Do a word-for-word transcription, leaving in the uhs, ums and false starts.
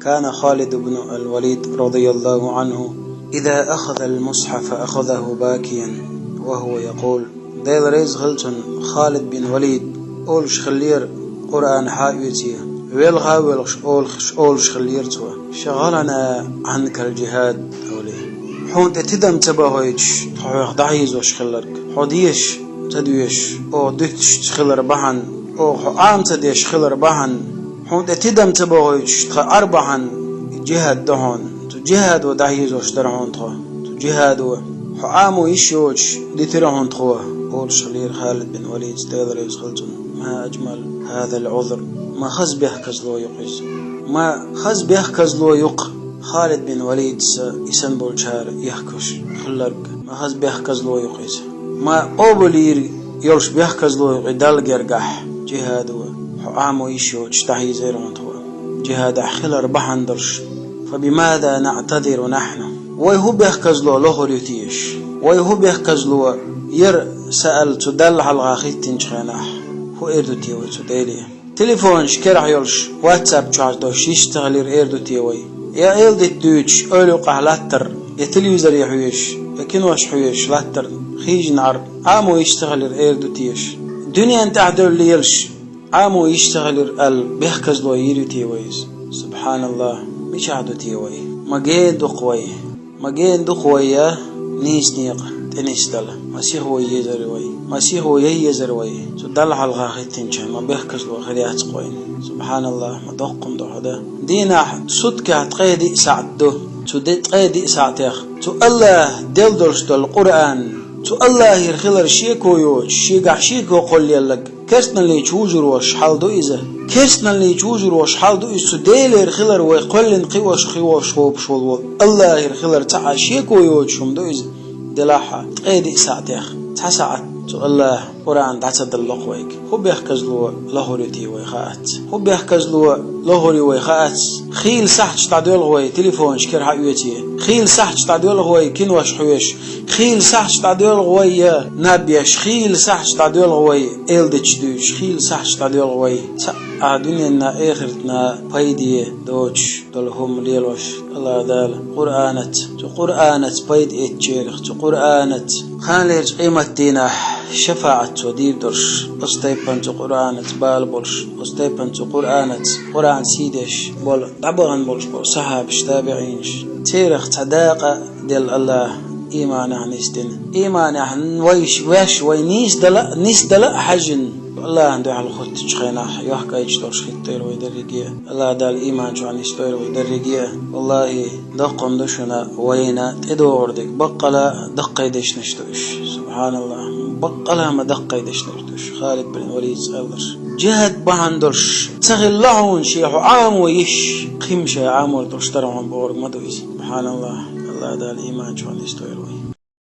كان خالد بن الوليد رضي الله عنه إذا أخذ المصحف أخذه باكيا وهو يقول: Дела реза хилла цунна, Халид бин Валид олуш хиллера, Къуръан хьаоьций, велха а воьлхуш олуш, олуш хиллера цо: شغلنا عنك الجهاد, олий. Хьуна тӀе тидам ца бахийтуш тхо хьох дӀахьийзош хилларг, хьо дезаш ца доьшуш, оха дуьтуш ца хилар бахьана, оха хьо Ӏама ца деш хилар бахьана, хьуна тӀе тидам ца бахийтуш тхан Ӏар бахьана, джихӀад до хьуна. Цу джихӀадо дӀахьийзош дара хьуна тхо. Цу джихӀадо хьо Ӏамо йиш йоцуш дитира хьуна тхо, олуш хиллера Халид бин Валида, Дела реза хилла цунна. ما أجمل هذا العذر. Ма хаза бехказло ю-кх иза. Ма хаза бехказло ю-кх Халид бин Валидас и санна болчара ехкаш хилларг. Ма хаза бехказло ю-кх иза. Ма къобалйийр йолуш бехказло ю-кх и Далла гергахь, джихӀадо хьо Ӏамо йиш йоцуш дӀахьийзийра хьуна тхо. ДжихӀадехь хилар бахьана долуш. فبماذا نعتذر نحن؟ Вай хӀун бехказло лохур ю теша? Вай хӀун бехказло яра, саьӀал цу Далла хьалха хӀиттинчу хенахь? ХӀун эр ду те вай цу Деле? Телефонаш керахь йолуш, WhatsApp чохь долуш йиш ца хилира эр ду те вай? Я эладита дуьйцуш, ойла юкъахь латтар, я телевизоре хьоьжуш, я кинош хьоьжуш латтар, хьийзина Ӏар, Ӏамо йиш ца хилира эр ду теша? Дуьненна тӀехь девлла лелаш, Ӏамо йиш ца хилира аьлла, бехказло йийр ю те вай иза? СубхьаналлахӀ, мичахь ду те вай? Ма гена ду-кх вай. Ма гена ду-кх вай я нийса некъа тӀе нисдала. Ма сихо езара вай. Ма сихо яй езара вай. Цу Далла хьалха хӀиттинчу хенахь ма бехказло хир яц-кх вайна. СубхьаналлахӀ, ма доккха хӀума ду хьо дан. Дийнахь, суткехь ткъе диъ сахьт ду. Цу де-, ткъе диъ сахьтех цу АллахӀа делла долуш долу Къуръан, цу АллахӀера хилар шеко йоцуш, шегахь шеко кхоллаелларг, керстаналлича вужур волуш хьал ду иза. Керстаналлича вужур волуш хьал ду иза. Цу Делера хилар вай кхоьллина кхиош, кхиош хӀопуш волу, волу АллахӀера хилар цхьа а шеко йоцуш хӀума ду иза. Делахь а, ткъе диъ сахьтех цхьа сахьт цу АллахӀа Къуръан дӀа ца далло-кх вайга. ХӀун бехказло лохур ю те вай хаац? ХӀун бехказло лохур ю вай хаац? Хийла сахьташ дӀадоьлху вай телефонаш кара хьаоьций. Хийла сахьташ дӀадоьлху вай кинош хьоьжуш. Хийла сахьташ дӀадоьлху вай я наб еш, хийла сахьташ дӀадоьлху вай эладиташ дуьйцуш, хийла сахьташ дӀадоьлху вай цхьа а дуьненна, эхартна пайде доцуш долу хӀума лелош. АллахӀа Дала Къуръанаца, цу Къуръанаца пайда эцначарах, цу Къуръанаца кханалерчу къематдийнахь шафаӀат цо дийр долуш, оцу тайпана цу Къуръанаца бала болуш, оцу тайпана цу Къуръанаца, Къуръан сий деш болу, дӀабахана болуш болу сахьабаш, табиӀинаш, церах цхьа дакъа делла АллахӀа ийманехь нисдина. Ийманехь вайш, ваьш вай нийсдала, нисдала а хьаьжжина, АллахӀана дуьхьал хӀуттучу хенахь йохкуьйтуш долуш хӀиттойла вай дерриге. АллахӀа Дала ийман чохь нисдойла вай дерриге. ВаллахӀи, доккха хӀума ду шуна вайна тӀедогӀур дерг. Баккъала даккхий дешнаш ду уьш. СубхьаналлахӀ. Баккъала ма даккхий дешнаш ду уьш. Халид бин Валидас аьлларш. ДжихӀад бахьана долуш ца хилла хьуна шен хьо Ӏамо йиш, кхин шайн Ӏамор долуш дара хьуна бохург ма ду иза. СубхьаналлахӀ. АллахӀа Дала ийман чохь нисдойла вай.